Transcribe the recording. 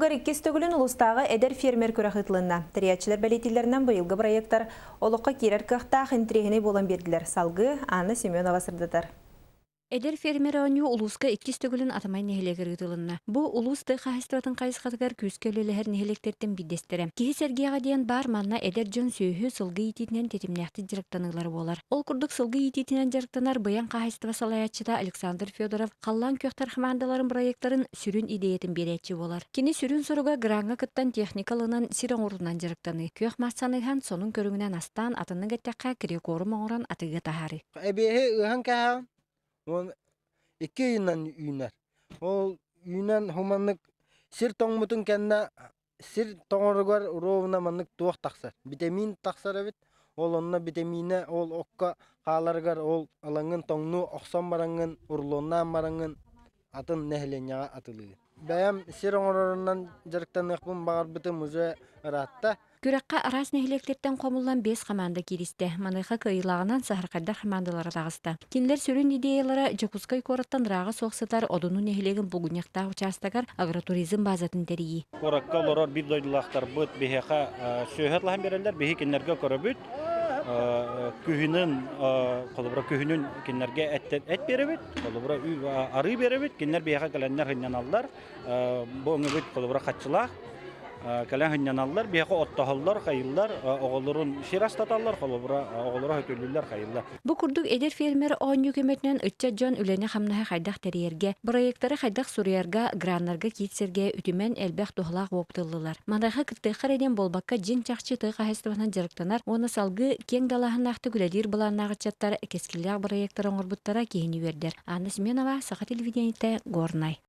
Сылыгар иккис төгүлүн улуустааҕы эдэр фермер күрэх ыытылынна. Тэрийээччилэр бэлиэтииллэринэн быйылгы бырайыактар олоххо киирэр кыахтаах, интэриэһинэй буолан биэрдилэр. Салгыы Анна Семенова сырдатар. Эдэр фермер оонньуу улууска иккис төгүлүн Атамай нэһилиэгэр ыытылынна. Бу улуус тыа хаһаайыстыбатын хайысхатыгар күүскэ үлэлэһэр нэһилиэктэртэн биирдэстэрэ. Киһи сэргиэҕэ диэн баар манна эдэр дьон сүөһү, сылгы иитиитинэн тэтимнээхтик дьарыктаныылара буолар. Ол курдук сылгы иитиитинэн дьарыктанар Быйаҥ хаһаайыстыба салайааччыта Александр Федоров Халлаан күөхтэр хамаандаларын бырайыактарын сүрүн идеятын биэрээччи буолар. Кини сүрүн соруга граҥҥа кыттан техника ылынан сир оҥорутунан дьарыктаныы, күөх маассаны ыһан, сонун көрүҥүнэн астаан, атыннык эттэххэ, криокорум оҥорон атыыга таһаарыы. Эбиэһи ыһан кээһэҕин, уон икки ыйынан үүнэр. Ол үүнэн хуманнык сир тоҥмутун кэннэ сир тоҥоругар ровно маннык туох тахсар, битэмиин тахсар эбит. Ол онно битэмиинэ ол окко хааларыгар ол ылаҥҥын тоҥнуу охсон бараҥҥын, урлоннаан бараҥҥын атын нэһилиэнньэҕэ атылыыгын. Бэйэм сир оҥорорунан дьарыктаныахпын баҕарбытым уже ыраатта. Күрэххэ араас нэһилиэктэртэн хомуллан биэс хамаанда кииристэ. Маныаха кыайыылааҕынан саһархайдар хамаандалара таҕыста. Кинилэр сүрүн идеялара Дьокуускай куораттан ырааҕа суох сытар Одуну нэһилиэгин Булгунньахтаах учаастагар агротуризм базатын тэрийии. Куоракка олорор биир дойдулаахтарбыт биһиэхэ сүөһү атлаһан биэрэллэр, биһи кинилэргэ көрөбүт. Күһүнүн, холобура күһүнүн кинилэргэ эт биэрэбит, холобура арыы биэрэбит, кинилэр биһиэхэ кэлэннэр сынньаналлар. Бу өҥөбүт холобура хаччылаах. Кэлэн сынньаналлар, биһиэхэ оттоһоллор, хайыллар, оҕолорун сир астаталлар, холобура оҕолоро хөтөлүүллэр, хайыллар. Бу курдук эдэр фермер оонньуу көмөтүнэн ыччат дьон үлэни-хамнаһы хайдах тэрийэргэ, бырайыактары хайдах суруйарга, граннарга киирсэргэ үтүмэн элбэх туһалаах уопут ыллылар. Маныаха кыттыахха эрэ диэн буолбакка, дьиҥ-чахчы тыа хаһаайыстыбатынан дьарыктанар уонна салгыы киэҥ далааһыннаахтык үлэлиир былааннаах ыччаттар кэскиллээх бырайыактары оҥорбуттара киһини үөрдэр. Анна Семенова, Саха телевидениетэ, Горнай.